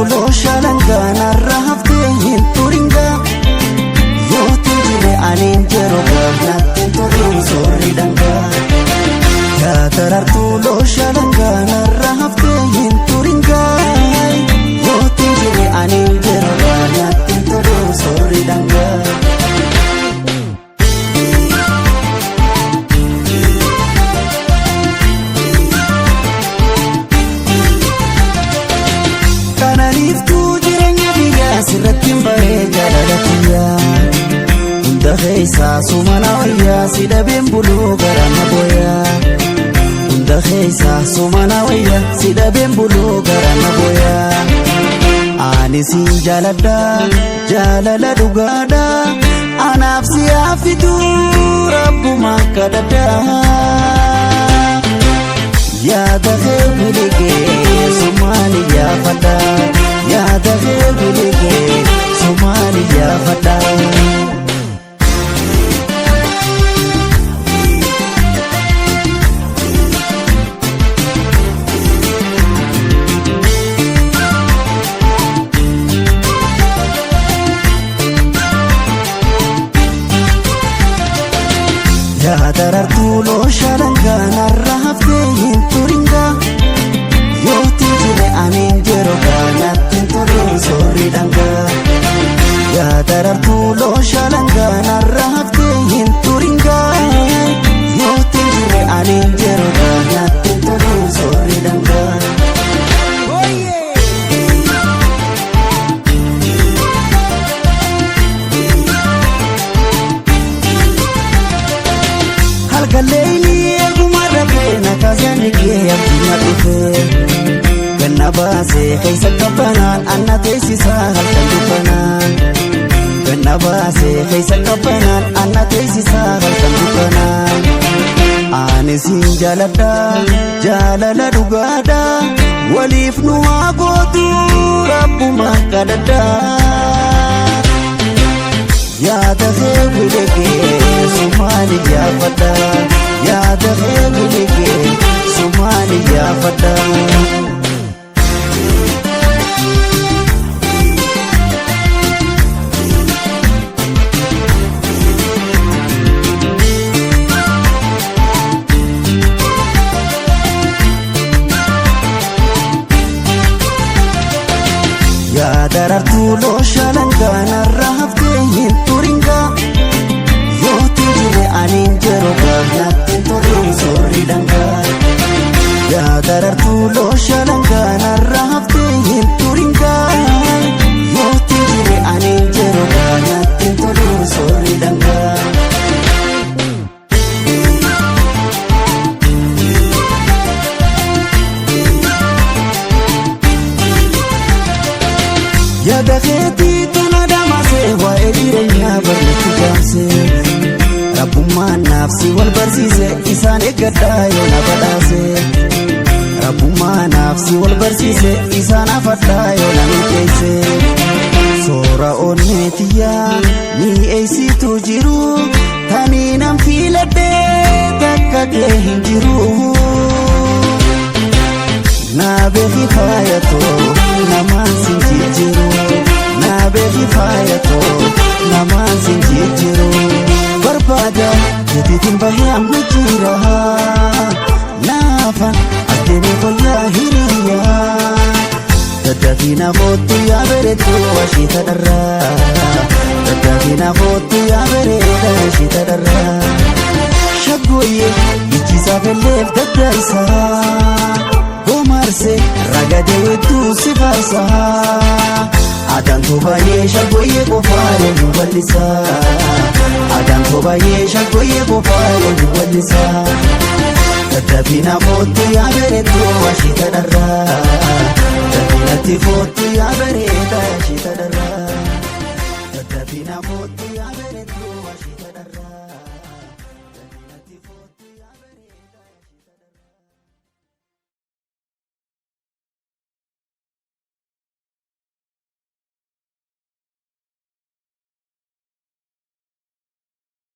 Darartuu looshaalangaa narra haftee hin turingaa. Yootiin jirre aniin yeroo natti toluun soorri dhangaa. Yaa darartuu looshaalangaa narra haftee hin turingaa. Yootiin jirre aniin yeroo natti toluun soorri dhangaa. Kananiiftuu jireenya biyyaa sirratti hin baree jaalala kiyyaa. Hunda keessaa sumana wayyaa si dhabeen buluu gara na booyaa. Hunda keessaa sumana wayyaa si dhabeen buluu gara na booyaa. Ani siin jaaladha jaalala dhugaadha anaaf si haafitu rabbuma kadhadha. Yaada kee biligee sumaan iyyaafadha. Yaada kee biligee sumaan iyyaafadha. Yaa darartuu looshaalangaa narra haftee hin turingaa. Yootiin jirre aniin yeroo natti toluun soorri dhangaa. Yaa darartuu looshaalangaa narra haftee hin turingaa. Yootiin jirre aniin yeroo natti toluun soorri dhangaa. Halkan leelii eeguma rafee na kaasanii kee abdiin dhufee. Ganna baasee keessa qabbanaan anna teessisaa halkan dukkanaan. Ganna baasee keessa qabbanaan anna teessisaa halkan dukkanaan. Ani siin jaaladha jaalala dhugaadha waliif nu haa gootu rabbuma kadhadha. Yaada kee biligee sumaan iyyaafadha. Yaada kee biligee sumaan iyyaafadha. Yaa darartuu looshaalangaa narra haftee hin turingaa. Yootiin jirre aniin yeroo natti toluun soorri dhangaa. Yaa darartuu looshaalangaa narra haftee hin turingaa. Yootiin jirre aniin yeroo natti toluun soorri dhangaa. Yaada keetii tuna damasee waa'ee jireenyaa barreetti jaamsee. Rabbummaan naaf si wal barsiise isaan eeggadhaa yoo na badhaase. Rabbummaan naaf si wal barsiise isaan afadhaa yoo na milkeesse. Soora onnee tiyyaa ni eessitu jiru tanii nan filadhee takka kee hin jiru. Na beeki faayatoo namaan sin jijjiiru. Na beeki faayatoo namaan sin jijjiiru. Barbaada keetiitiin bahee amma jira. Naafa as deemee fayyaa hiriyaa. Daddaafina kootu yaa bareedu ashiita dharraa. Daddaafina kootu yaa bareeda ashiita dharraa. Shaggooyyee ijjisaa felleef daddaaisaa. Gomaarse ragadee wedduu si faarsaa. Adaantoo baay'ee shaggooyyee qofaa eenyu bal'isaa. Adaantoo baay'ee shaggooyyee qofaa eenyu bal'isaa. Daddaafina kootu yaa bareedu ashiita dharraa. Daddaafina kootu yaa bareeda ashiita.